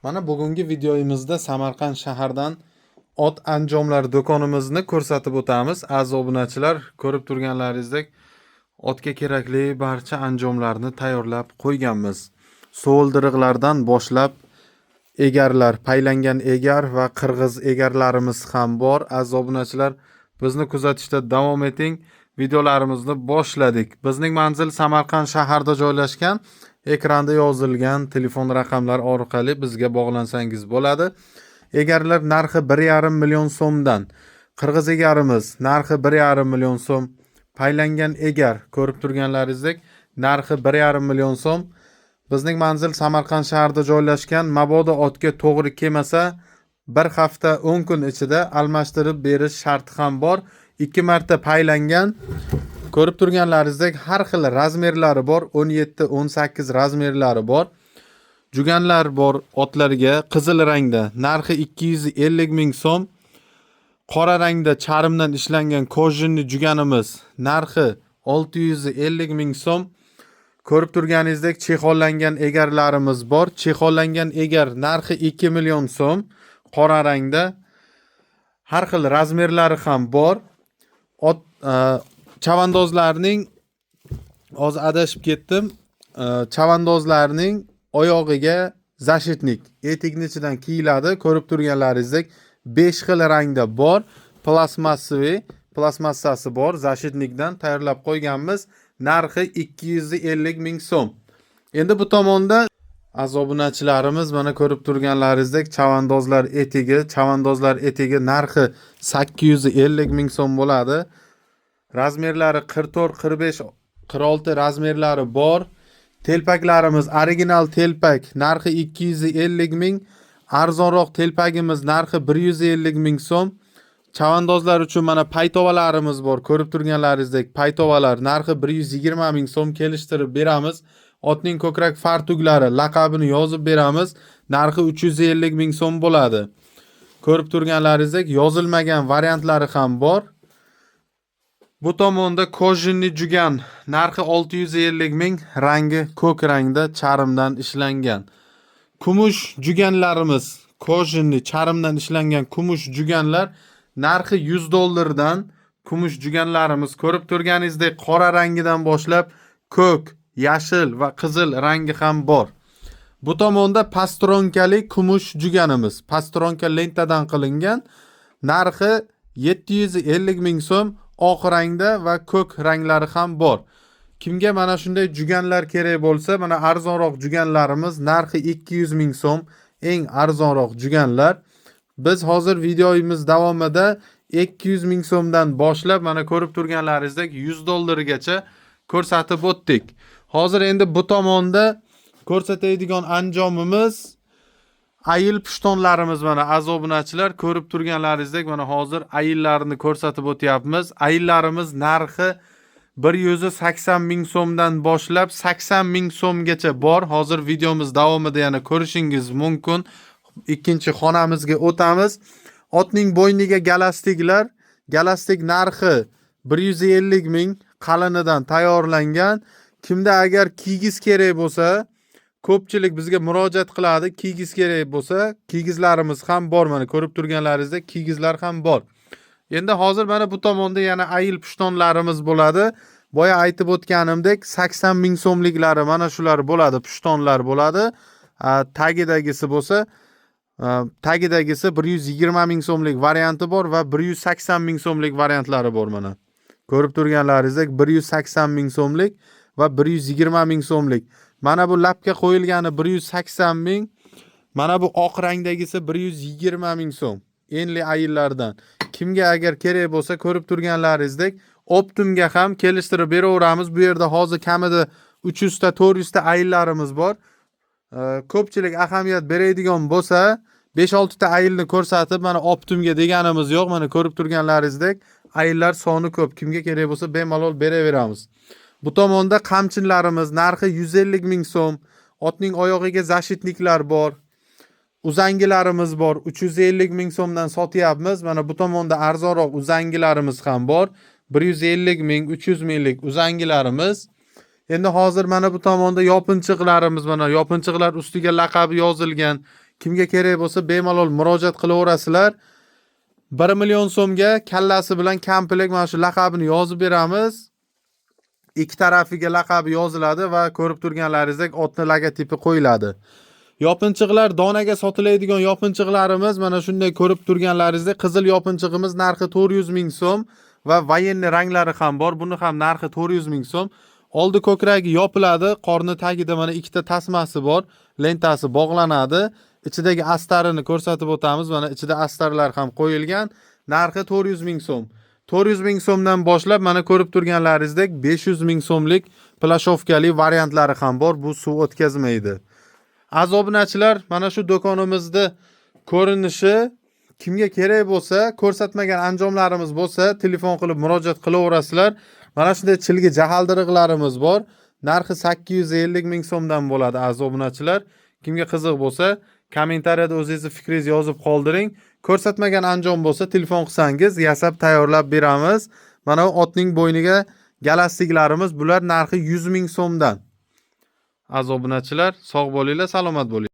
Mana bugungi videomizda Samarqand shahardan ot anjomlar do'konimizni ko'rsatib o'tamiz. Aziz obunachilar, ko'rib turganlaringizdek, otga kerakli barcha anjomlarni tayyorlab qo'yganmiz. So'ldiriqlardan boshlab egarlar, paylangan egar va qirg'iz egarlarimiz ham bor. Aziz obunachilar, bizni kuzatishda davom eting. Videolarimizni boshladik. Bizning manzil Samarqand shaharida joylashgan. Ekranda yozilgan telefon raqamlari orqali bizga bog'lansangiz bo'ladi. Egarlar narxi 1,5 million so'mdan. Qirg'iz egarimiz narxi 1,5 million so'm. Paylangan egar ko'rib turganlaringizdek narxi 1,5 million so'm. Bizning manzil Samarqand shahrida joylashgan. Mabodo otga to'g'ri kelmasa, bir hafta 10 kun ichida almashtirib berish sharti ham bor. 2 marta paylangan. Ko'rib turganlaringizdek har xil razmerlari bor. 17, 18 razmerlari bor. Juganlar bor otlarga qizil rangda narxi 250 ming so'm. Qora rangda charmdan ishlangan кожаный juganimiz narxi 650 ming so'm. Ko'rib turganingizdek chexollangan egarlarimiz bor. Chexollangan egar narxi 2 million so'm. Qora rangda har xil razmerlari ham bor. Ot chavandozlarning, hozir adashib ketdim. Chavandozlarning oyog'iga защитник etikni ichidan kiyiladi. Ko'rib turganlaringizdek 5 xil rangda bor. Plastmassaviy, plastmassasi bor. Защитник dan tayyorlab qo'yganmiz. Narxi 250 ming so'm. Endi bu tomonda, aziz obunachilarimiz, mana ko'rib turganlaringizdek chavandozlar etigi, chavandozlar etigi narxi 850 ming so'm bo'ladi. Razmerlari 44, 45, 46 razmerlari bor. Telpaklarimiz original telpak narxi 250 ming. Arzonroq telpagimiz narxi 150 ming so'm. Chavandozlar uchun mana paytovalarimiz bor. Ko'rib turganlaringizdek paytovalar narxi 120 ming so'm, kelishtirib beramiz. Otning ko'krak fartuklari laqabini yozib beramiz. Narxi 350 ming so'm bo'ladi. Ko'rib turganlaringizdek yozilmagan variantlari ham bor. Bu tomonda кожаный jugan narxi 650 ming, rangi ko'k rangda charmdan ishlangan. Kumush juganlarimiz, кожаный charmdan ishlangan kumush juganlar narxi 100 dollardan. Kumush juganlarimiz ko'rib turganingizdek qora rangidan boshlab ko'k, yashil va qizil rangi ham bor. Bu tomonda pastronkali kumush juganimiz, pastronka lentadan qilingan, narxi 750 ming so'm, oq rangda va ko'k ranglari ham bor. Kimga mana shunday juganlar kerak bo'lsa, mana arzonroq juganlarimiz narxi 200 ming so'm, eng arzonroq juganlar. Biz hozir videomiz davomida 200 ming so'mdan boshlab mana ko'rib turganlaringizdek 100 dollargacha ko'rsatib o'tdik. Hozir endi bu tomonda ko'rsatadigan anjomimiz ayil pushtonlarimiz. Mana, aziz obunachilar, ko'rib turganlaringizdek mana hozir ayillarni ko'rsatib o'tyapmiz. Ayillarimiz narxi 180 ming so'mdan boshlab 80 ming so'mgacha bor. Hozir videomiz davomida yana ko'rishingiz mumkin. Ikkinchi xonamizga o'tamiz. Otning bo'yniga galastiklar, galastik narxi 150 ming, qalinidan tayyorlangan. Kimda agar kigiz kerak bo'lsa, ko'pchilik bizga murojaat qiladi. Kigiz kerak bo'lsa, kigizlarimiz ham bor. Mana ko'rib turganlaringizdek kigizlar ham bor. Endi hozir mana bu tomonda yana ayil pushtonlarimiz bo'ladi. Boya aytib o'tganimdek 80 ming so'mliklari mana shular bo'ladi, pushtonlar bo'ladi. Tagidagisi bo'lsa, tagidagisi 120 ming so'mlik varianti bor va 180 ming so'mlik variantlari bor mana. Ko'rib turganlaringizdek 180 ming so'mlik va 120 ming so'mlik. Mana bu lapga qo'yilgani 180 ming. Mana bu oq rangdagisi 120 ming so'm. Enli ayillardan. Kimga agar kerak bo'lsa, ko'rib turganlaringizdek оптом ga ham kelishtirib beraveramiz. Bu yerda hozir kamida 300 ta, 400 ta ayillarimiz bor. Ko'pchilik ahamiyat beradigan bo'lsa, 5-6 ta ayilni ko'rsatib, mana оптом ga deganimiz yo'q. Mana ko'rib turganlaringizdek ayillar soni ko'p. Kimga kerak bo'lsa, bemalol beraveramiz. Bu tomonda qamchinlarimiz narxi 150 ming so'm. Otning oyog'iga защитник lar bor. Uzangilarimiz bor. 350 ming so'mdan sotyapmiz. Mana bu tomonda arzonroq uzangilarimiz ham bor. 150 ming, 300 minglik uzangilarimiz. Endi hozir mana bu tomonda yopinchiqlarimiz, mana yopinchiqlar ustiga laqabi yozilgan. Kimga kerak bo'lsa, bemalol murojaat qilaverasizlar. 1 million so'mga kallasi bilan komplekt mana shu laqabini yozib beramiz. Ikki tarafiga laqabi yoziladi va ko'rib turganlaringizdek otni logotipi qo'yiladi. Yopinchiqlar, donaga sotiladigan yopinchiqlarimiz mana shunday ko'rib turganlaringizdek qizil yopinchig'imiz narxi 400 ming so'm va военный ranglari ham bor. Buni ham narxi 400 ming so'm. Oldi ko'kragi yopiladi, qorni tagida mana ikkita tasmasi bor, lentasi bog'lanadi. Ichidagi astarini ko'rsatib o'tamiz. Mana ichida astarlar ham qo'yilgan. Narxi 400 ming so'm. 400 ming so'mdan boshlab mana ko'rib turganlaringizdek 500 ming so'mlik plashovkali variantlari ham bor. Bu suv o'tkazmaydi. Aziz obunachilar, mana shu do'konimizni ko'rinishi. Kimga kerak bo'lsa, ko'rsatmagan anjomlarimiz bo'lsa, telefon qilib murojaat qilaverasizlar. Mana shunday chilgi jahaldiriqlarimiz bor. Narxi 850 ming so'mdan bo'ladi, aziz obunachilar. Kimga qiziq bo'lsa, kommentariyada o'zingizni fikringizni yozib qoldiring. Ko'rsatmagan anjom bo'lsa, telefon qilsangiz, yasab tayyorlab beramiz. Mana bu otning bo'yniga galastiklarimiz, bular narxi 100 ming so'mdan. Aziz obunachilar, sog' bo'linglar, salomat bo'linglar.